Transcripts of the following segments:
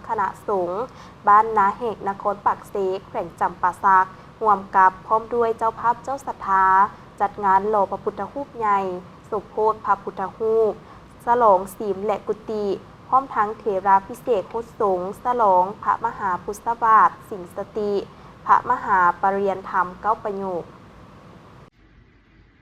ຄະນະສົງບ້ານນາແຮກ ນະຄອນປາກເຊ ແຂວງຈຳປາສັກ ຮ່ວມກັບພ້ອມດ້ວຍເຈົ້າພາບເຈົ້າສັດທາ ຈັດງານຫຼໍ່ພະພຸດທະຮູບໃຫຍ່ ສົມໂພດພະພຸດທະຮູບ, ສະຫຼອງສິມ ແລະ ກຸຕິ, ພ້ອມທັງເຖລາພິເສກຫົດສົງ ສະຫຼອງພະມະຫາພຸດສະວາດສິງສະຕິ ພະມະຫາປະລິຍນທຳເກົ້າປະໂຫຍກ.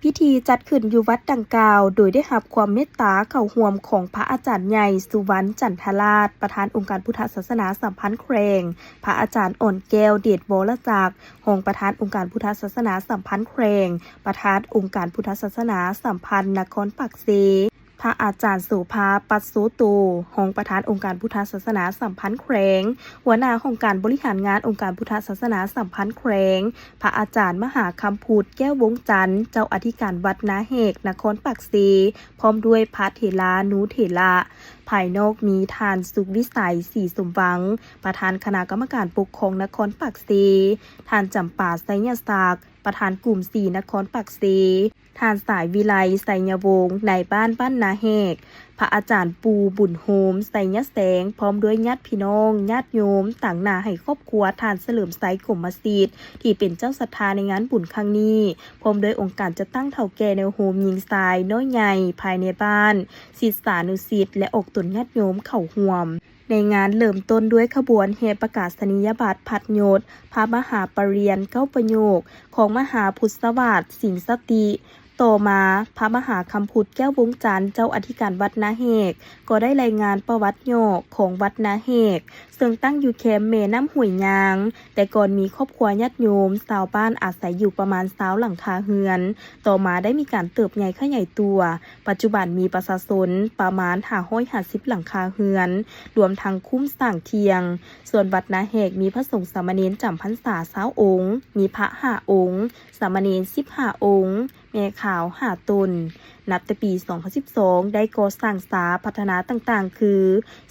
ພິທີຈັດຂຶ້ນຢູ່ວັດດັ່ງກ່າວ ໂດຍໄດ້ຮັບຄວາມເມດຕາເຂົ້າຮ່ວມຂອງພະອາຈານໃຫຍ່ ສຸວັນ ຈັນທະລາດ ປະທານອົງການພຸດທະສາສະໜາສຳພັນແຂວງ, ພະອາຈານ ອ່ອນແກ້ວ ເດດວໍລະຈັກ ຮອງປະທານອົງການພຸດທະສາສະໜາສຳພັນແຂວງ, ປະທານອົງການພຸດທະສາສະໜາສຳພັນນະຄອນປາກເຊ, ພະອາຈານ ໂສພາ ປັດໂສໂຕ ຮອງປະທານອົງການພຸດທະສາສະໜາສຳພັນແຂວງ, ຫົວໜ້າຫ້ອງການບໍລິຫານງານອົງການພຸດທະສາສະໜາສຳພັນແຂວງ, ພະອາຈານ ມະຫາຄຳພຸດ ແກ້ວວົງຈັນ ເຈົ້າອະທິການວັດນາແຮກ ນະຄອນປາກເຊ ພ້ອມດ້ວຍພະເຖລານຸເຖລະ. ພາຍນອກມີທ່ານ ສຸກວິໄສ ສີສົມຫວັງ ປະທານຄະນະກຳມະການປົກຄອງນະຄອນປາກເຊ, ທ່ານ ຈຳປາ ໄຊຍະສັກ ປະທານກຸ່ມສີ່ນະຄອນປາກເຊ, ທ່ານ ສາຍວິໄລ ໄຊຍະວົງ ນາຍບ້ານບ້ານນາແຮກ, ພະອາຈານປູ່ບຸນໂຮມ ໄຊຍະແສງ ພ້ອມດ້ວຍຍາດພີ່ນ້ອງ, ຍາດໂຍມ ຕາງໜ້າໃຫ້ຄອບຄົວທ່ານ ສະເຫຼີມໄຊ ກົມມະສິດ ທີ່ເປັນເຈົ້າສັດທາໃນງານບຸນຄັ້ງນີ້, ພ້ອມດ້ວຍອົງການຈັດຕັ້ງເຖົ້າແກ່ແນວໂຮມຍິງຊາຍນ້ອຍໃຫຍ່ພາຍໃນບ້ານ, ສິດສານຸສິດ ແລະ ອອກຕົນຍາດໂຍມເຂົ້າຮ່ວມ. ໃນງານເລີ່ມຕົ້ນດ້ວຍຂະບວນແຫ່ປະກາສະນີຍະບັດພັດຍົດ ພະມະຫາປະລິຍນເກົ້າປະໂຫຍກ ຂອງມະຫາພຸດສະວາດສິງສະຕິ, ຕໍ່ມາ ພະມະຫາຄຳພຸດ ແກ້ວວົງຈັນ ເຈົ້າອະທິການວັດນາແຮກ ກໍໄດ້ລາຍງານປະຫວັດຫຍໍ້ຂອງວັດນາແຮກ ເຊິ່ງຕັ້ງຢູ່ແຄມແມ່ນ້ຳຫ້ວຍຍາງ, ແຕ່ກ່ອນມີຄອບຄົວຍາດໂຍມຊາວບ້ານອາໄສຢູ່ປະມານຊາວຫຼັງຄາເຮືອນ, ຕໍ່ມາໄດ້ມີການເຕີບໃຫຍ່ຂະຫຍາຍຕົວ, ປັດຈຸບັນມີປະຊາຊົນປະມານຫ້າຮ້ອຍຫ້າສິບຫຼັງຄາເຮືອນ, ລວມທັງຄຸ້ມສ້າງທ່ຽງ. ສ່ວນວັດນາແຮກມີພະສົງສາມະເນນຈຳພັນສາຊາວອົງ, ມີພະຫ້າອົງ, ສາມະເນນສິບຫ້າອົງ, ແມ່ຂາວຫ້າຕົນ. ນັບແຕ່ປີສອງພັນສິບສອງ ໄດ້ກໍ່ສ້າງສາພັດທະນາຕ່າງໆ ຄື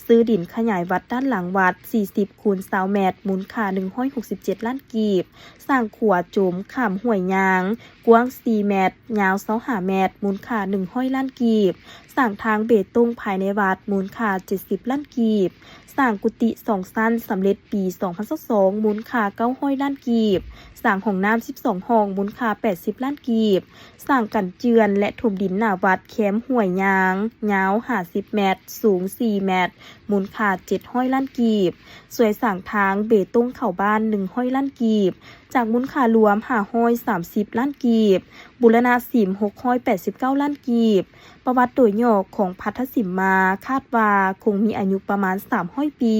ຊື້ດິນຂະຫຍາຍວັດດ້ານຫຼັງວັດສີ່ສິບຄູນຊາວແມັດ ມູນຄ່າໜຶ່ງຮ້ອຍຫົກສິບເຈັດລ້ານກີບ, ສ້າງຂົວຈົມຂ້າມຫ້ວຍຍາງ ກວ້າງສີ່ແມັດ, ຍາວຊາວຫ້າແມັດ, ມູນຄ່າໜຶ່ງຮ້ອຍລ້ານກີບ, ສ້າງທາງເບຕົງພາຍໃນວັດ ມູນຄ່າເຈັດສິບລ້ານກີບ, ສ້າງກຸຕິສອງຊັ້ນສຳເລັດປີສອງພັນຊາວສອງ ມູນຄ່າເກົ້າຮ້ອຍລ້ານກີບ, ສ້າງຫ້ອງນ້ຳສິບສອງຫ້ອງ ມູນຄ່າແປດສິບລ້ານກີບ, ສ້າງກັນເຈື່ອນ ແລະ ຖົມດິນໜ້າວັດແຄມຫ້ວຍຍາງ ຍາວຫ້າສິບແມັດ, ສູງສີ່ແມັດ, ມູນຄ່າເຈັດຮ້ອຍລ້ານກີບ, ຊ່ວຍສ້າງທາງເບຕົງເຂົ້າບ້ານໜຶ່ງຮ້ອຍລ້ານກີບ, ຈາກມູນຄ່າລວມຫ້າຮ້ອຍສາມສິບລ້ານກີບ, ບູລະນະສິມຫົກຮ້ອຍແປດສິບເກົ້າລ້ານກີບ. ປະຫວັດໂດຍຫຍໍ້ຂອງພັດທະສິມມາ ຄາດວ່າຄົງມີອາຍຸປະມານສາມຮ້ອຍປີ,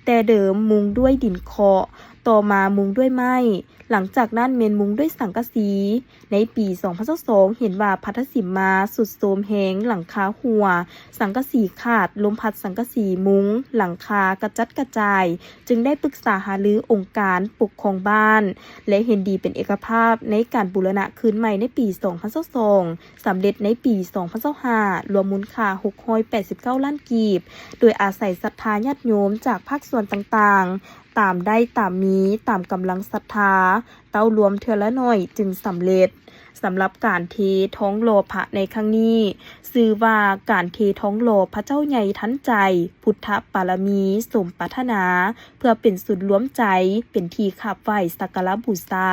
ແຕ່ເດີມມຸງດ້ວຍດິນເຄາະ, ຕໍ່ມາມຸງດ້ວຍໄມ້, ຫຼັງຈາກນັ້ນແມ່ນມຸງດ້ວຍສັງກະສີ. ໃນປີສອງພັນຊາວສອງ ເຫັນວ່າພັດທະສິມມາຊຸດໂຊມແຮງ, ຫຼັງຄາຮົ່ວ, ສັງກະສີຂາດ, ລົມພັດສັງກະສີມຸງ, ຫຼັງຄາກະຈັດກະຈາຍ, ຈຶ່ງໄດ້ປຶກສາຫາລືອົງການປົກຄອງບ້ານ ແລະ ເຫັນດີເປັນເອກະພາບໃນການບູລະນະຄືນໃໝ່ໃນປີສອງພັນຊາວສອງ, ສຳເລັດໃນປີສອງພັນຊາວຫ້າ ລວມມູນຄ່າຫົກຮ້ອຍແປດສິບເກົ້າລ້ານກີບ, ໂດຍອາໄສສັດທາຍາດໂຍມຈາກພາກສ່ວນຕ່າງໆ ຕາມໄດ້ຕາມມີ ຕາມກຳລັງສັດທາ, ເຕົ້າລວມເທື່ອລະໜ້ອຍຈຶ່ງສຳເລັດ. ສຳລັບການເທທອງຫຼໍ່ພະໃນຄັ້ງນີ້ ຊື່ວ່າການເທທອງຫຼໍ່ພະເຈົ້າໃຫຍ່ທັນໃຈ ພຸດທະປາລະມີສົມປາດຖະໜາ ເພື່ອເປັນສູນລວມໃຈ, ເປັນທີ່ຂາບໄຫວ້ສັກກາລະບູຊາ,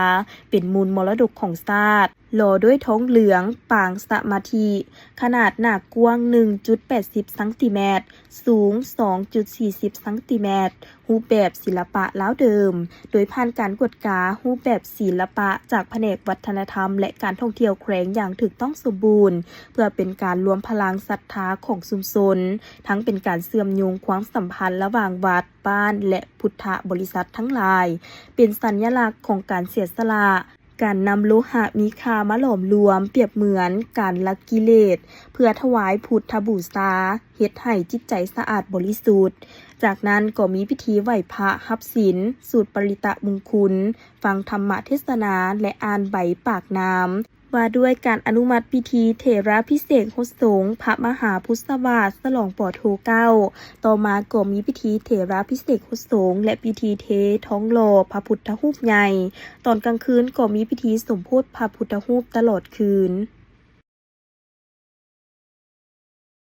ເປັນມູນມໍລະດົກຂອງຊາດ. ຫຼໍ່ດ້ວຍທອງເຫຼືອງປາງສະມາທິ, ຂະໜາດໜ້າກວ້າງໜຶ່ງຈຸດແປດສິບຊັງຕີແມັດ, ສູງສອງຈຸດສີ່ສິບຊັງຕີແມັດ, ຮູບແບບສິລະປະລາວເດີມ, ໂດຍຜ່ານການກວດກາຮູບແບບສິລະປະຈາກພະແນກວັດທະນະທຳ ແລະ ການທ່ອງທ່ຽວແຂວງຢ່າງຖືກຕ້ອງສົມບູນ, ເພື່ອເປັນການລວມພະລັງສັດທາຂອງຊຸມຊົນ, ທັງເປັນການເຊື່ອມໂຍງຄວາມສຳພັນລະຫວ່າງວັດ, ບ້ານ ແລະ ພຸດທະບໍລິສັດທັງຫຼາຍ, ເປັນສັນຍະລັກຂອງການເສຍສະຫຼະ, ການນຳໂລຫະມີຄ່າມາຫຼອມລວມ ປຽບເໝືອນການລະກິເລດ ເພື່ອຖວາຍພຸດທະບູຊາ, ເຮັດໃຫ້ຈິດໃຈສະອາດບໍລິສຸດ. ຈາກນັ້ນກໍມີພິທີໄຫວ້ພະຮັບສິນ, ສູດປະລິຕະມຸງຄຸນ, ຟັງທຳມະເທດສະນາ ແລະ ອ່ານໃບປາກນາມ ວ່າດ້ວຍການອະນຸມັດພິທີເຖລາພິເສກຫົດສົງພະມະຫາພຸດສະວາດ ສະຫຼອງ ປໂທ ເກົ້າ. ຕໍ່ມາກໍມີພິທີເຖລາພິເສກຫົດສົງ ແລະ ພິທີເທທອງຫຼໍ່ພະພຸດທະຮູບໃຫຍ່. ຕອນກາງຄືນກໍມີພິທີສົມໂພດພະພຸດທະຮູບຕະຫຼອດຄືນ.